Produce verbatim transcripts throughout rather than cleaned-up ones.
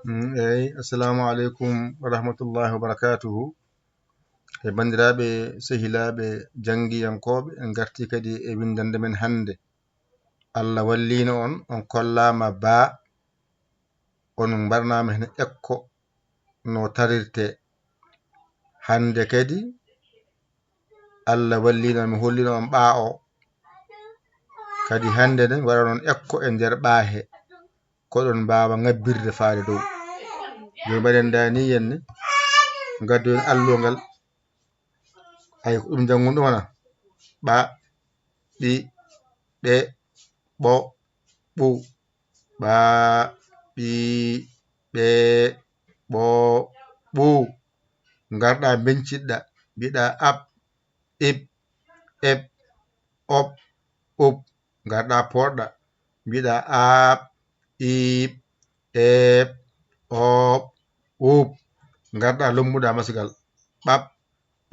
Mm, eyi, assalamu aleykum wa rahmatullahi wa barakatuhu. E banndiraaɓe, sehilaaɓe, janngiyankooɓe, en ngartii kadi e winndannde men hannde. Allah walliino on, on kollaama baa, on mbaɗanaama heen ekko no tarirtee. Hannde kadi, Allah walliino on, mi holliino on ɓaa o. Kadi hannde ne, mi waɗan on ekko e nder ɓaa he. Ko ɗon mbaawa ŋabbirde faade dow. Jooni mbaɗen ndaa ni yenne, ngaddoyen alluwa ngal. Ay, ko ɗum janngun ɗum wona. Ɓa, ɓi, ɓe, ɓo, ɓu. Ɓa, ɓi, ɓe, ɓo, ɓu. Ngarɗa mbenciɗɗa, mbiɗa aɓ, iɓ, eɓ, oɓ, uɓ. Ngarɗa poɗɗa, mbiɗa aɓ, iɓ, eɓ, oɓ, uɓ. Ngarɗa lommuɗa masigal, ɓaɓ,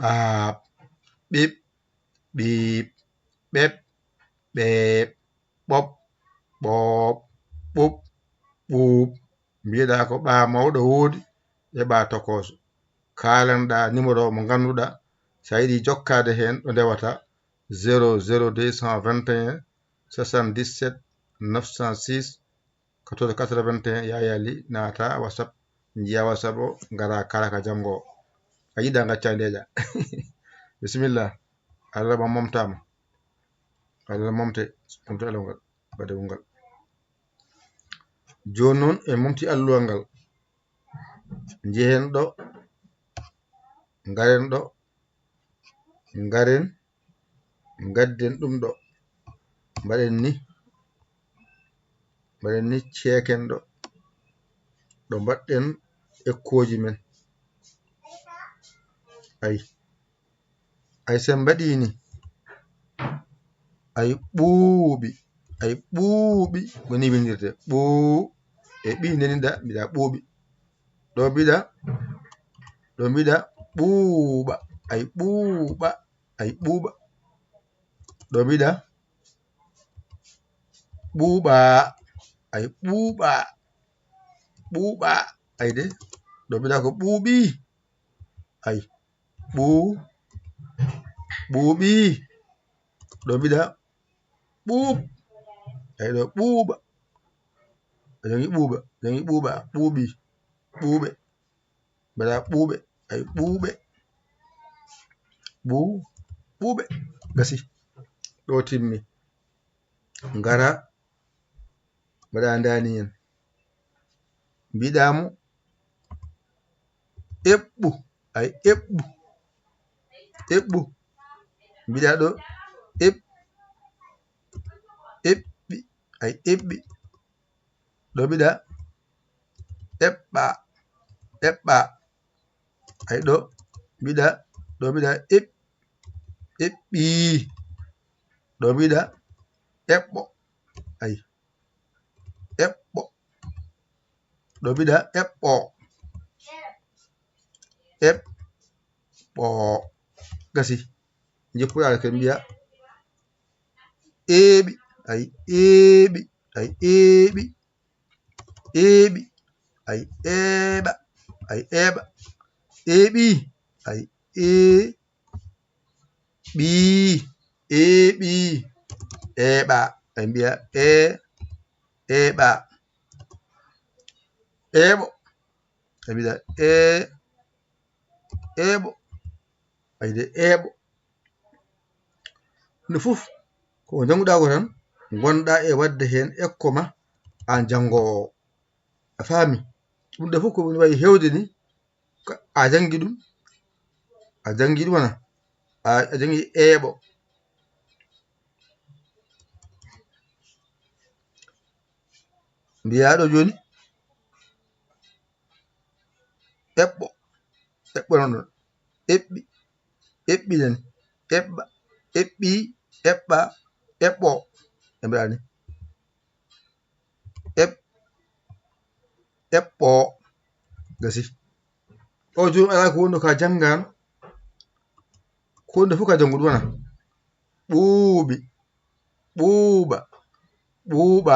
ɓaaɓ, ɓiɓ, ɓiiɓ, ɓeɓ, ɓeeɓ, ɓoɓ, ɓooɓ, ɓuɓ, ɓuuɓ. Mbiɗa ko ɓaa mawɗo woodi e ɓaa tokooso. Kaalanɗa numéro mo ngannduɗa, so a yiɗi jokkaade heen ɗo ndewata, zéro zéro deux cent vingt et un soixante-dix-sept neuf cent six quatorze quatre-vingt-un. Yaya Ly, naata WhatsApp, njiya WhatsApp o, ngara kala ka janngo o. A yiɗa ngacca ndeeƴa. Bisimilla. Allah ma momtaama. Allah momte, momte alluwa ngal, mbaɗe ngal. Jooni noon en momti alluwa ngal. Njehen ɗo, ngaren ɗo, ngaren, ngadden ɗum ɗo. Mbaɗen ni, mbaɗen ni, ceeken ɗo, ɗo mbaɗɗen ekkooji men. Ay. Ay, so en mbaɗii ni, ay, ɓuuɓi, ay, ɓuuɓi, ko ni winndirtee. Ɓuu, e ɓii ndenida, mbiɗa ɓuuɓi. Ɗo mbiɗa, ɗo mbiɗa ɓuuɓa, ay, ɓuuɓa, ay, ɓuuɓa. Ɗo mbiɗa ɓuuɓa, ay, ɓuuɓa, ɓuuɓa, ay de. Ɗo mbiɗa ko ɓuuɓi, ay, ɓuu, ɓuuɓi. Ɗo mbiɗa ɓuuɓ, ay, ɗo ɓuuɓa. A jangi ɓuuɓa, jangi ɓuuɓa, ɓuuɓi, ɓuuɓe. Mbaɗa ɓuuɓe, ay, ɓuuɓe. Ɓuu, ɓuuɓe. Gasi. Ɗo timmi. Ngara. Mbaɗa ndani en. Mbiɗa mo eɓɓu, ay, eɓɓu. Eɓɓu. Mbiɗa ɗo eɓ, eɓɓi, ay, eɓɓi. Ɗo mbiɗa eɓɓa, eɓɓa. Ay, ɗo mbiɗa, ɗo mbiɗa eɓ, eɓɓi. Ɗo mbiɗa eɓɓo. Ay, eɓɓo. Ɗo mbiɗa eɓɓo. Eɓɓo. Gasi. Jippuɗa ken mbiya eeɓi. Ay, eeɓi. Ay, eeɓi. Eeɓi. Ay, eeɓa. Ay, eeɓa. Eeɓi. Ay, ee, ɓii. Eeɓi. Eeɓa. Ay, mbiya ee, eeɓa. Eeɓo. Ay, mbiya ee, eeɓo. Ay, de, eeɓo. Nde fof ko jannguɗaa ko tan, ngonɗaa e waɗde heen ekko ma aan janngoowo o. A faami? Ɗum ɗo fof ko woni wayi heewde ni, ko a janngi ɗum, a janngi ɗum wona, a, a janngi eeɓo. Mbiyaa ɗo jooni, eɓɓo, eɓɓo noon ɗon, eɓɓi, eɓɓi nani, eɓɓa, eɓɓi, eɓɓa, eɓɓo, e mbiɗa ni. Eɓ, eɓɓo, gasi. O jooni alaa ko wonno ka janngaano, ko wonde fof ka janngude wona. Ɓuuɓi, ɓuuɓa, ɓuuɓa,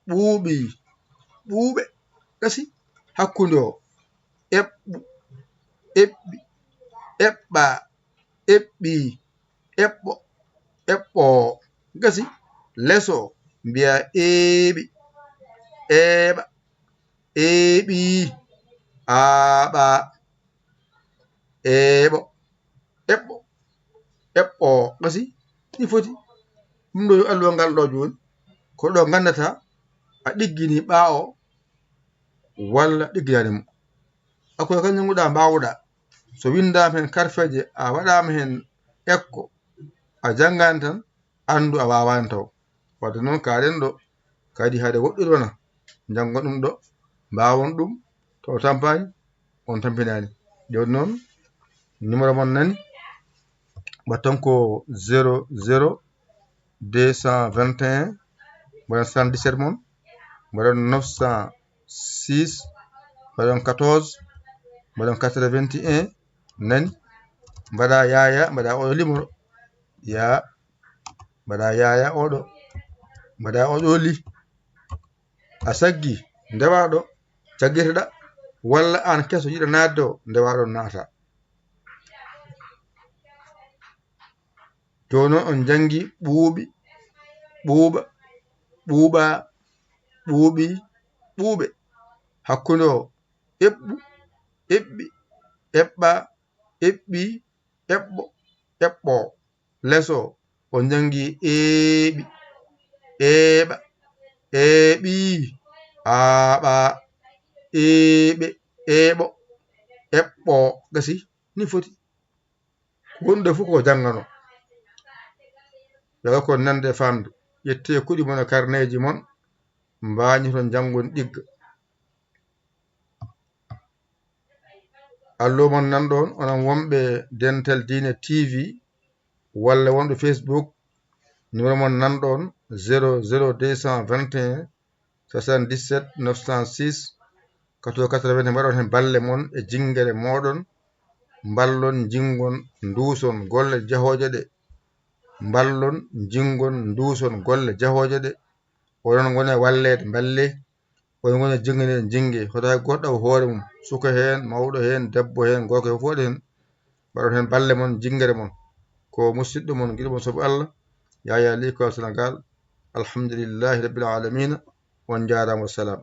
ɓuuɓi, ɓuuɓe, gasi. Hakkunde o. Eɓɓu, eɓɓi, eɓɓa, eɓɓi, eɓɓo, eɓɓo. Gasi. Leso. Mbiya eeɓi, eeɓa, eeɓi, aaɓa, eeɓo, eɓɓo, eɓɓo. Gasi. Ɗi foti. Ɗum ɗo yo alluwal ngal ɗo jooni. Ko ɗo nganndataa a ɗiggini ɓaawo walla ɗigginaani mo. Akoy kan njannguɗaa mbaawuɗaa. So winndaama heen karfeeje, a waɗaama heen ekko, a janngaani tan, anndu a waawaani taw. Wadde noon, kaaɗen ɗo kadi hade woɗɗude wona njanngon ɗum ɗo, mbaawon ɗum, to tampaani, on tampinaani. Jooni noon, numéro mon nani, mbaɗton ko zéro zéro deux cent vingt et un, mbaɗon soixante-dix-sept mon, mbaɗon neuf cent six, mbaɗon quatorze, mbaɗon quatre-vingt-un, nani, mbaɗa yaaya, mbaɗa oɗo numéro, ya, mbaɗa yaaya oɗo, mbaɗa oɗo li. A saggi, ndewaɗo, caggiteɗa, walla an keso yiɗa naatde o, ndewaɗo naata. Jooni noon on njanngi ɓuuɓi, ɓuuɓa, ɓuuɓa, ɓuuɓi, ɓuuɓe. Hakkunde o, eɓɓu, eɓɓi, eɓɓa, eɓɓi, eɓɓo, eɓɓo. Leso, on njanngi eeɓi, eeɓa, eeɓi, aaɓa, eeɓe, eeɓo, eɓɓo. Gasi, ni foti. Ko woni ɗo fof ko janngano. Yo ko nande e famde. Ƴettee kuɗi mon e karneeji mon, mbaañoton njanngon ɗigga. Allo mon nan ɗoon, onon wonɓe Dental Diine T V walla wonɓe Facebook, numéro mon nan ɗoon, zéro zéro deux cent vingt et un, soixante-dix-sept neuf cent six, quatre-vingts quatre-vingts, mbaɗon heen balle mon e jinngere mooɗon, mballon, njinngon, nduuson golle jahooje ɗe. Mballon, njinngon, nduuson golle jahooje ɗe. Onon ngone walleede, mballe. Onon ngone jinngane, jinnge. Hoto hay gooto ɗaw hoore mum. Suka heen, mawɗo heen, debbo heen, gorko heen, fof waɗi heen. Mbaɗon heen balle mon, jinngere mon. Ko musidɗo mon, giɗo mon sabu Allah, Yaya Ly ko Sénégal. Alhamdulillahi Rabbil Alamina. On njaaraama, wassalam.